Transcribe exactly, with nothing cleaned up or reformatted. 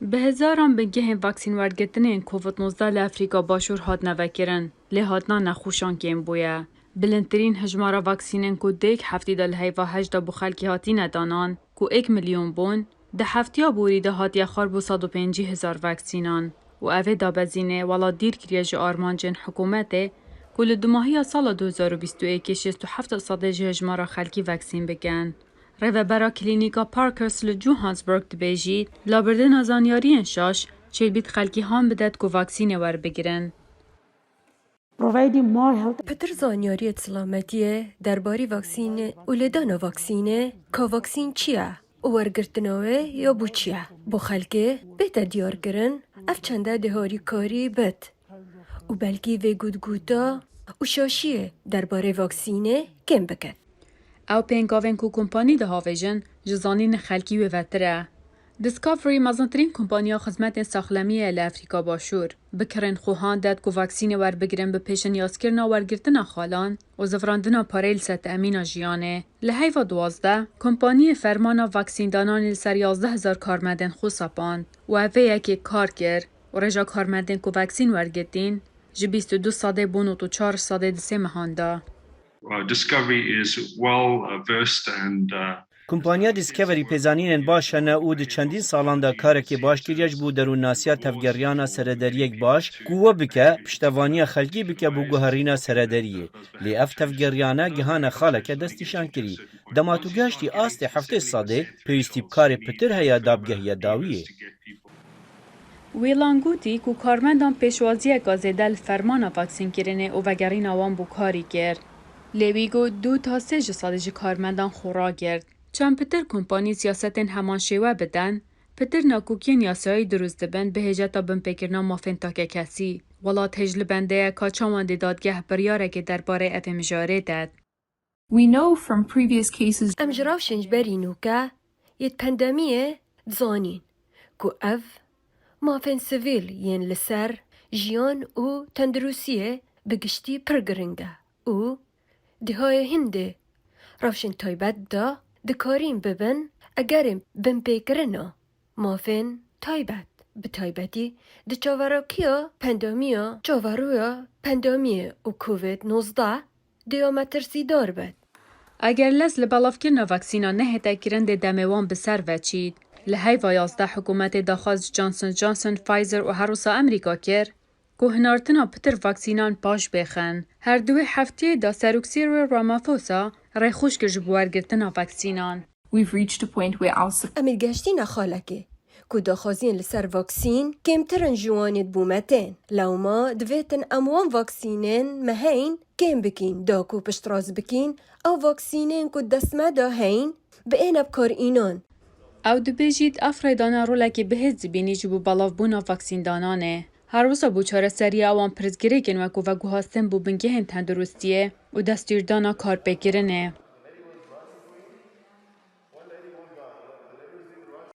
Bi hezaran bingehên vaksîn wergirtinên Covid nozdeh li Efrîka Başûr hatine vekirin, lê hatina nexweşan kêm bûye. Bilindtirîn hejmara vaksînên ku di yek heftî de li heyva heşt de bo xelkê hatîne danan, ku yek milyon bûn, di heftiya borî de hatiye xwar bo sed û pêncî hezar vaksînan û ev ê dabezînê welat dîr kiriye ji armancên hikûmetê, ku li dumahiya sala du hezar û bîst û yekê şêst û heft sedê ji hejmara xelkî vaksîn bikin. Rêvebera Klînîka Parkers li Johannesburg dibêjî, labirdina zanyariyên şaş çêdibît xelkî han bidet ku vaksînê werbigirin. Providing more health. Pitir zanyariyê silametiyê derbarî vaksînê û lêdana vaksînê, ka vaksîn çi ye û wergirtina wê ya bo çi ye, bo xelkê bête diyarkirin, ev çende dê harîkarî bit û belkî vê gotgota û şaşiyê derbarê vaksînê kêm bikin. Ew pêngavên ku kompanî dihavêjin, ji zanînê xelkî wê vetir e. Discovery mezintirîn kompaniya xizmetên saxlemiyê ye li Efrîka Başûr. Bi kirên xwe han det ku vaksînê werbigirin bi pêşinyazkirina wergirtina xalan û zivirandina parê li ser temîna jiyanê. Li heyva duwazdeh, kompaniyê fermana vaksîndananê li ser yazdeh hezar karmendên xwe sepand û ev vê yekê kar kir û rêja karmendên ku vaksîn wergirtîn ji bîst û du sedê bo nod û çar sedê di sê mehan de. Uh, Discovery is well uh, versed and uh, Kompaniya Discovery pêzanînên baş hene û di çendîn salan de karekê baş kiriye ji bo derûnnasiya tevgeriyana serederiyek baş ku we bike, piştevaniya xelkî bike bo guherîna serederiyê. Lê ev tevgeriyane gihane xaleke destnîşankirî. Dema tu gihiştî astê heftê sedê, pêwîstî bi karê pitir heye da bigehiye dawiyê. Wîlan gotî ku karmendan pêşwaziyeka zêde li fermana vaksînkirinê û vegerîna wan bo karî kir. Lê wî got du ta sê ji sedê ji karmendan xwe ragirt. Çend pitir kompanî siyasetên heman şêwe bidin, pitir nakokiyên yasayî dirust dibin bi hêjeta binpêkirina mafên takekesî. Welat hêj li bendê ye ka çawan dê dadgeh biryarekê derbarê evê mijarê det. We know from previous cases Em ji rewşên ji berî nûke yê pandemiyê dizanîn ku ev mafên sivîl yên li ser jiyan û tenduristiyê bi giştî pir giring e û di hayê hindê rewşên taybet de dikarîn bibin egerên binpêkirina mafên taybet, bi taybetî di çaverokîya pandemiya çaverûya pandemiyê û Covid nozdeh dêya metirsîdar bit. Eger lez li belavkirina vaksînan nehête kirin dê demê wan bi ser ve çît. Li heyva yazdeh hikûmetê daxwaz ji Johnson Johnson, Pfizer û her wisa Amerîka kir ku hinartina pitir vaksînan paş bêxin. Her duwê heftiyê de Serok Cyril Ramaphosa rêxweş kir ji bo wergirtina vaksînan. We've reached a point where our sup- Em ê gehiştîne xalekê ku daxwaziyên li ser vaksîn kêmtir in ji wanê di bo me tên. Lewma divêtin em wan vaksînên me heyn kêm bikîn da ku piştrast bikîn ew vaksînên ku dest me de heyn biêne bi kar înan. Ew dibêjît ev rêdana rolekê bihêz dibînî ji bo belavbûna vaksîndananê. Her wisa bo çareseriya wan pirsgirêkên wek ku veguhastin bo bingehên tenduristiyê û destûrdana karpêkirinê.